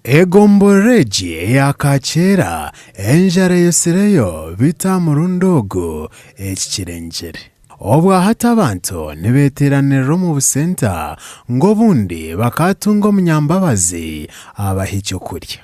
Egomborora egi eya Kakyera enjara eyotsireyo beitu aha murundi ogu eki kirengire. Obwahati abantu nibeteeranirira omu busenta ngu obundi bakaatunga omunyambabazi abahe eky'okurya.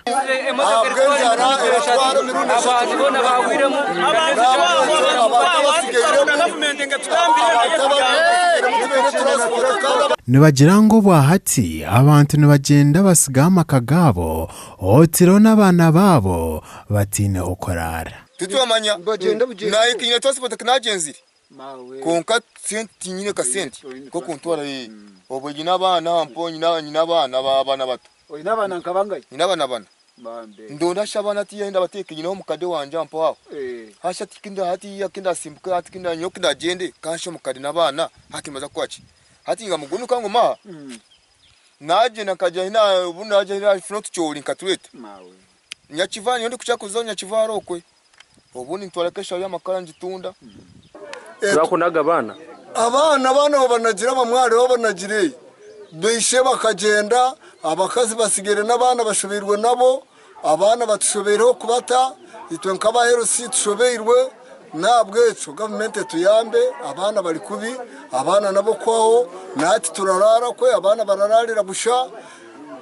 Nibagira ngu obwahati abantu nibagyenda batsigaho amaka gaabo otireho n'abaana baabo bataine h'okuraara. Titwamanya naye kinyine transport kinagyenzire kwonka sente tinyine kasente kokuntwara obwe nyine abaana mpo nyine abaana abaana bato nyine abaana bana ndonda shi abaana hatiiya ahi ndabateeke nyineho omukade wangye mpo aho hashi hatiiya kindasimbuke hati nyowe kindagyende kanshe omukade n'abaana hati nibaza kukoraki hati ngamugunuka ngume aha nagyenda nkagya ahi obundi nagya ahi nafuna otucoori nkatweta Nyakivara niyo ndikukira kuza Nyakivara okwe. Obundi ntwara nk'eshaho y'amakara ngitunda. Turakunaga abaana. Abaana abaana babanagire abamwe hariho abanagire baishe bakagyenda abakazi batsigaire n'abaana bashobeirwe nabo abaana batushobeireho kubata itwe nk'aba LC tushobeirwe n'ahabw'ekyo gavumenti etuyambe abaana bari kubi abaana n'ab'okwaho nahati turaraara kwe abaana bararaarira busha.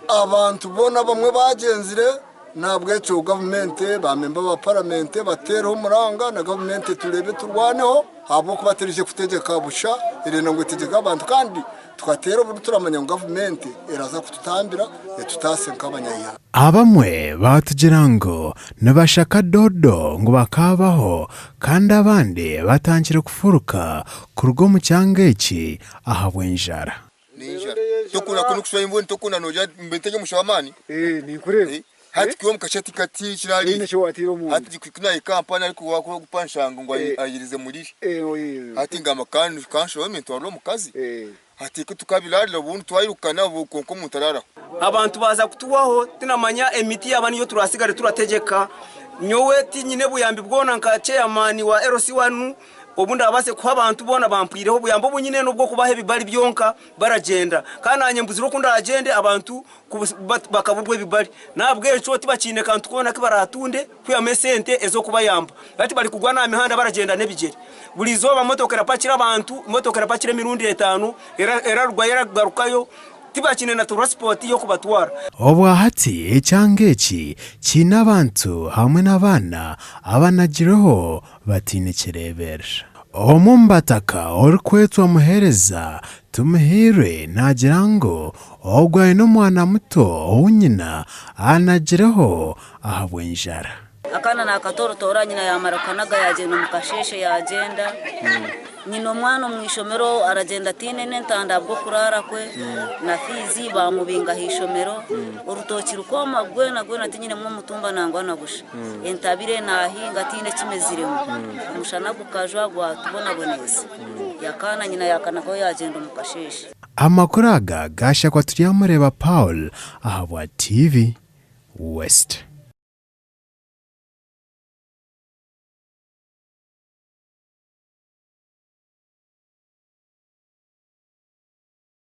Abantu boona abamwe baagyenzire, n'ahabw'ekyo gavumenti, baamemba ba paramenti bateereho omuranga na gavumenti tureebe turwaneho ahabw'okuba terije kutegyeka busha, erenda ngu etegyeke abantu kandi tukateera oburi turamanya ngu gavumenti eraza kututambira etutaase nk'abanyaihanga. Abamwe baatugira ngu nibashaka doodo ngu bakaabaho kandi abandi batandikire kufuruka kuruga omu kyanga eki ahabw'enjara. N'enjara. Tokunda kunu kushwa mbwenu tokunda nogira mbe ntari omushaho w'amaani. Eh, ninkureeba. Eh, hati kwiha omu kashati kati kirari. Oine eki wateire omunda. Hati ku nahika aha mpaani ariko wakupa nshanga ngu Eh. ayirize muriri. Eh, oyi. Hati ngamba kanshome ntwarire omukazi. Eh. Hati ku tukabirarira obundi twayirukana obu kwonka omuntu araraho. Abantu baaza kutuhwaho tinamanya emiti yaaba niyo turasigare turategyeka. Nyowe tinyine buyambi bwona nka chairman wa LC wanu. Obu ndaabaase kuha abantu boona bampwireho obuyambi obu nyine n'obw'okubaha ebibari byonka baragyenda. Kandi naanye mbuzire oku ndaagyende abantu bakaburwa ebibari. N'ahabw'ekyo tibakiine kantu koona aku baraatunde kwihamu esente ez'okubayamba. Hati barikugwana aha mihanda baragyenda n'ebigyere. Buri izooba motoka erapakira abantu, motoka erapakira emirundi etaano, erarugayo eragarukayo. Tibakiine na turasipooti y'okubatwara. Obwahati ekyanga eki kiine abantu hamwe n'abaana abanagirweho bataine kireeberera. Omwe omu bataka orikwetwa Muheereza Tumuhairwe naagira ngu ogwo aine omwana muto ou nyina anagireho ahabw'enjara. Akaana naakatorotoora nyina yaamara kukanaga yaagyenda omu kasheeshe yaagyenda. Nyina omwana omu ishomero aragyenda ataine n'entanda ahabw'okuraara kwe na fiizi baamubinga aha ishomero. Orutookye rukooma rwena rwena tinyinemu omutumba nangwa na busha. Entabire naahinga tihaine ekimeziremu. Omushana gukajwa gwatubonabonesa. Yakaana nyina yaakanagaho yaagyenda omu kasheeshe. Amakuru aga gaashakwa Turyamureeba Paul ahabwa TV West.